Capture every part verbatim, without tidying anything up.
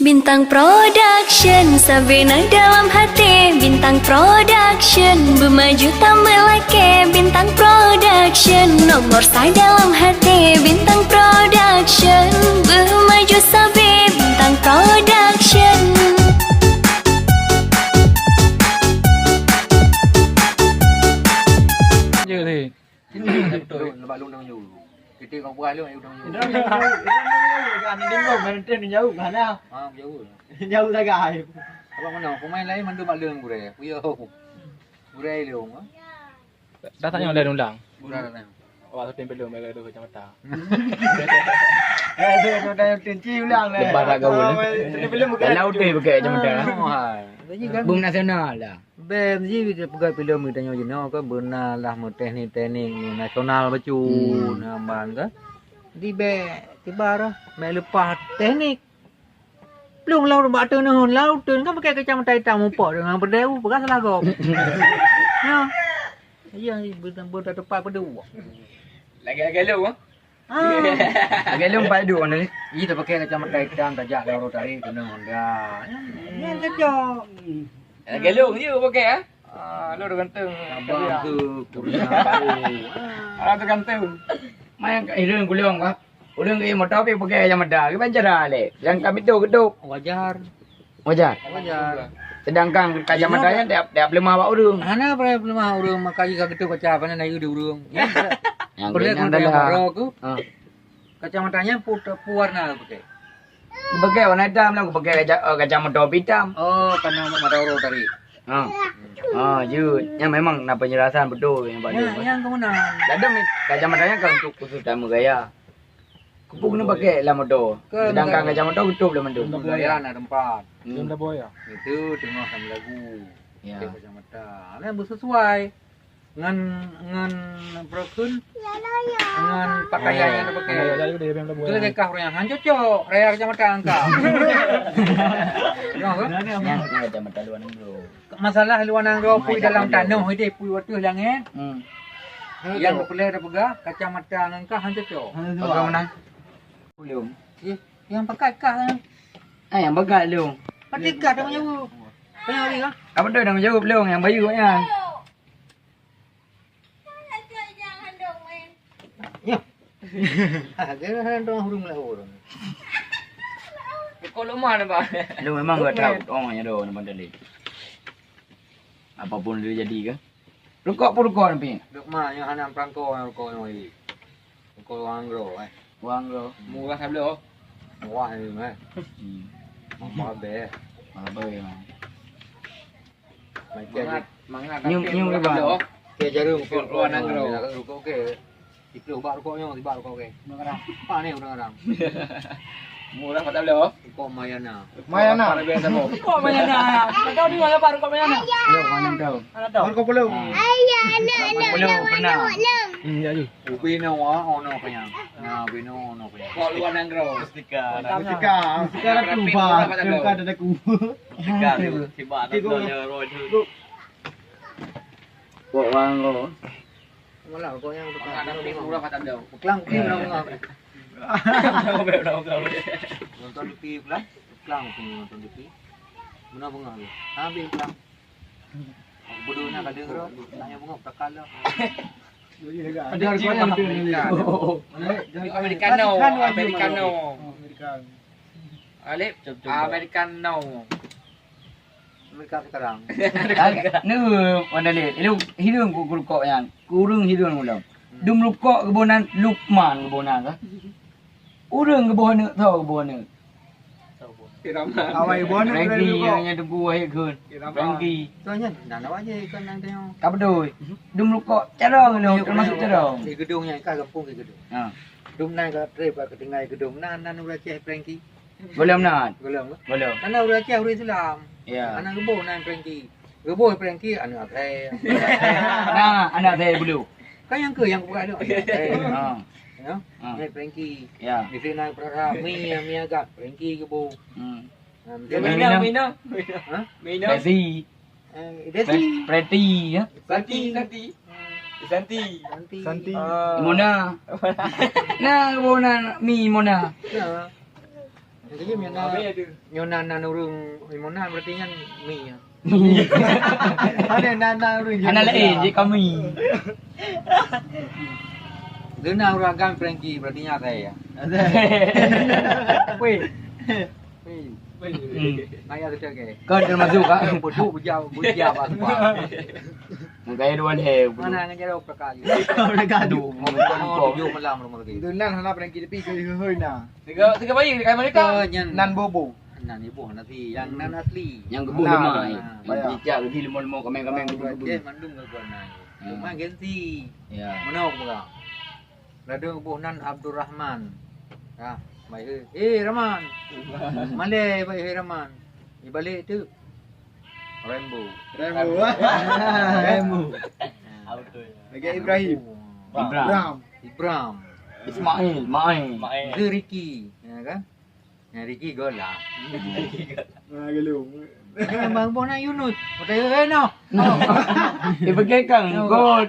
Bintang Production, sabe na dalam hati. Bintang Production, beumaju tameulakée. Bintang Production, nomor sa dalam hati. Bintang Production, beumaju sabe. Bintang Production. Je sih. Duduk leubak lôn dong yu. Kitik kau buah lôn, ayu dong yu. Dong yu, dong yu, dong yu, kan dong yu, kan dong yu, kan dah. Ha, jauh. Jauh sagai. Abang mana? Pemain lain mandum bak lôn gurée. Kuyo. Gurée lôn, ha? Dah tanya lain ulang. Ulang dah tanya. Awak syuting filem, bagi tu kacamata. Eh, tu, tu, dah syuting, ci ulang lah. Lepas tak gaul, eh? Syuting filem bukan. Dalam hotel pakai kacamata. Oh, hai. Bum nasional dah. Bèe ji peugah filem geutanyoe jinoe kan beuna lah meuteknik-teknik nasional bacut, hmm, na ban kan. Di bèe kiban roh, bèe leupah teknik. Plueng laôt bak ateueh neuheun, laôt teun kan pakai kacamata itam mupok deungon peureudèe u, peugah salah gob. Nyoe. Iya, beuteupat peuduek. Lagèe-lagèe lôn, ah. Ah. Lagèe lôn paih duek ni. Ih, tapakèk kacamata itam, tajak lam uroe tarek keuneuk Honda. Nyan cocok. Lagèe lôn je pakai, ah. Ah, lôn ganteng. Abang tu kurang tahu. Ah, tu ganteng. Main kat Irun Kulong, Pak. Ureueng geuék moto pih pakai kacamata, kiban cara lé. Sedangkan itu geuduek. Wajar. Wajar. Wajar. Sedangkan kacamata nyan tiap, tiap peuleumah bak ureueng. Hana peuleumah ureueng, maka jih ka geutôp kaca, pane na yue di ureueng. Nyang peureulèe keunan adalah baroe ku. Ha. Kacamata nyan pu-, pu warna pakai. Pakai warna itam lah, pakai kaca, eh, kacamata itam. Oh, karena mata uroe tadi. Ha. Ha, jeuet. Nyan memang na penjelasan beutôi nyan, Pak. Nyan, nyan keunan. Kadang kacamata nyan kan untuk khusus tamu gaya. Keupeue keuneuk pakai lam moto? Kan sedangkan kacamata geutôp lam moto. Gaya na teumpat. Hmm. Itu teungoh sama lagu. Ya. Pakai kacamata. Kan beusesuai ngon, ngon broken, ngon pakaian nyang dipakai. Itu lagèe kah ureueng nyan han cocok raya kacamata angka. Nyan, nyan kacamata luar negeri. Masalah luwa nanggroe pui dalam tanoh ideh pui ateueh langèt. Hmm. Nyang peureulèe tapeugah kacamata ngon kah han cocok. Peugah meunan. Belum. Eh, nyang pakat kah kan? Ah, nyang pakat lôn. Pati kah tanggung jaweueb. Tanggung jaweueb kah? Apa tu tanggung jaweueb lôn nyang bayeue nyan? Nyoh. Ah, dia hana dong hurung lahu urang. Kok lemah nampak? Lu memang gak tahu. Oh, ya doh nampak tadi. Apapun terjadi ke? Rukok pun rukok tapi. Dok ma yang hana perangko yang rukok yang wali. Rukok orang gro eh. Orang gro. Murah sabloh. Murah ni eh. Hmm. Apa be? Apa ya? Mangat, mangat. Nyium, nyium rukok. Okey, jarum. Rukok luar nanggroe. Rukok okey. Siplôh bak rukok nyoe, sibak rukok okey. Ureueng Arab. Apa ni ureueng Arab? Murah patah belas. Rukok Mayana. Mayana. Rukok Mayana. Kau dengar apa rukok Mayana? Rukok mana tahu? Mana tahu? Rukok pulau. Ayah, anak, anak, pernah. Hmm, ya, ya. Ubé na wa, ono kayang. Na ubé na ono kayang. Kok luar nanggroe. Mustika. Mustika. Mustika ratu ba. Mustika ada aku. Mustika tu. Sibak tak tahu ya, roh tu. Kok wang ko. Malah kok yang tukang. Mana tapi murah kata dia. Beklang pun orang ngah. Nonton di T V lah. Beklang pun nonton di T V. Mana bengah tu? Habis beklang. Aku bodoh nak kata kau. Tanya bengah takkan lah. Ada Americano, Americano. Americano. Alip, Americano. Mereka sekarang. Ni, Wanda Lin. Hireuen ku rukok nyan. Kureueng hireuen ulôn. Dum rukok geuboh nan Lukman geuboh nan kah? Ureueng geuboh aneuk, soe geuboh aneuk? Awai geuboh aneuk. Frankie, nyang teungku wahé kheun. Frankie. Soe nyan? Nan awak je ikon nan teunyong. Ka beutôi. Dum rukok carông lôn, termasuk carông. Di gedung nyan ka gampông di gedung. Ha. Dum nan ka trép ka tinggai gedung nan, nan ureueng Aceh Frankie. Gohlom nan? Gohlom. Gohlom. Karena ureueng Aceh ureueng Islam. Ya. Aneuk geuboh nan Frankie. Geuboh Frankie aneuk Aceh. Nah, aneuk Aceh bulu. Kan nyang keu nyang bukan aneuk Aceh. Ha. Ya. Ha. Ni Frankie. Ya. Di sini Prara, Mi, Mi agak Frankie geuboh. Hmm. Nah, Mina, Mina. Mina. Ha? Mina. Desi. Eh, Desi. Pre-, Preti, ya. Santi, Santi. Santi. Santi. Santi. Ah. Mona. Nah, Mona, Mi Mona. Ya. Jadi nyoe na, nyoe na, na ureueng Imona berarti nyan mi ya. Ada na, na ureueng Ana lain je kami. Dia na ureueng agam Frankie berarti nyan saya ya. Weh. Weh. Hmm. Maya tu ke. Kau termasuk kak? Bodoh bujau, bujau apa sebab. Mungkin dua leh. Mana ngajar kau kakak je. Aduh, mau kau. Tujuh malam rumah lagi. Itu nan hana Frankie tapi kau hoi na. Tiga, tiga bayi, tiga mereka. Tiga nyan. Nan bobo. Nan ibu nanti, yang nan asli. Yang gebuh Nah, lemah. Nah, Yang payah. Cicak gedi lemah-lemah kameng-kameng gebuh-gebuh. Dia mandum ke gua nan. Hmm. Cuma gengsi. Ya. Mana orang? Ladung gebuh nan Abdul Rahman. Ya, baik he. Eh, Rahman. Malai baik he Rahman. Di balik tu. Rambo. Rambo. Rambo. Lagi Ibrahim. Ibrahim. Ibrahim. Ismail, Mail. Mail. Zeriki, ya kan? Yang Riki gol lah. Ah, gelo. Bang Bona Yunus. Kata, "Eh, no." No. Dia pakai kang, No. Gol.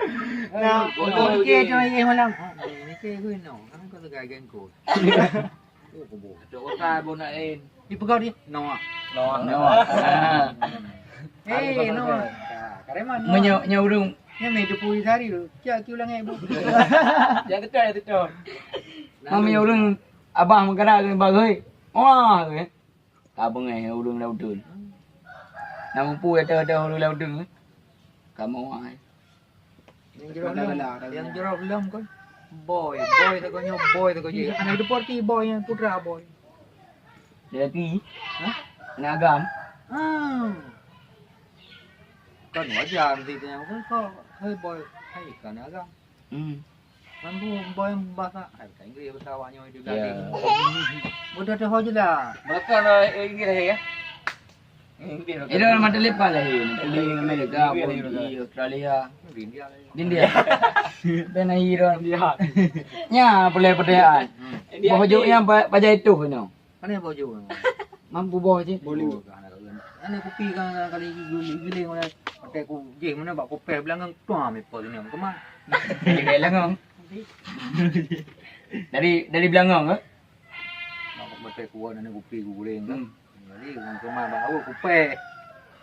Nah, Gol. Gol. Okey, cuma eh malam. Ah, ni ke gue no. Kan kau tegai geng gol. Oh, kebo. Tok kota Bona lain. Di pegang dia. No. No. No. Ah. Eh, no. Kareman. Menyo, nyo urung. Ni meh depu sehari tu. Cak ki ulang eh bu. Yang tekan, yang tekan. Mami urung Abah meukeurah keu bagoi. Wah, eh. Ka beungéh ureueng laut dun. Nak mupu ata-ata ureueng laut dun. Ka meuwah, eh. Yang jroh lom, yang jroh lom kan. Boy, boy tak nyoe, boy tak nyoe. Anak deporti boy yang putra boy. Jadi, hah? Anak agam. Ah. Kan wajar nanti tanya kan kau, hai boy, hai kan agam. Hmm. Kan tu boy bahasa, hai kan Inggris bahasa awak nyoe di Ya. Gading. Bodoh tu ho je lah. Bahasa lah Inggris ya. Inggris. Itu nama telepon lah ya. Di Amerika, Inggris, pun Inggris. Di Australia. Di India lah ya. Di India. Dan akhir. India. Nya boleh pertanyaan. Hmm. India. Boh juk yang pa-, paja itu no. Mana boh juk? Mampu boh je. Boleh. Oh, kan ada kan. Ada kopi kan kali giling-giling oleh. Pakai ku jih mana bak kopi belakang tuam ipo sini. Kemana? Dari belakang. Dari, dari belakang ke? Nak pakai kuah dan kopi ku goreng kan. Hmm. Jadi, orang kemah bak awak kupai.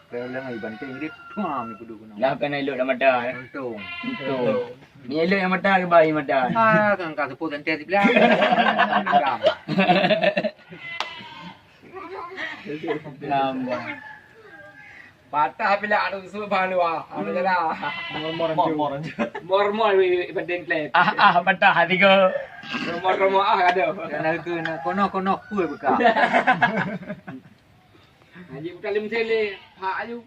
Kupai orang lagi banting, jadi, tuam, dia puduk kena. Dah kena elok dah mata, eh? Untung. Untung. Ni elok yang mata ke bayi mata? Ah, kan kau sepuluh senti sebelah. Dah. Lama. Patah pula tu semua bahan luar. Anu dah. Mor-mor. Mor-mor. Mor-mor, weh, weh, banding klep. Ah, ah, patah hati ko. Mor-mor ah ada. Dan aku nak kono-kono pun buka. Haji bukan lim sele, hak aju.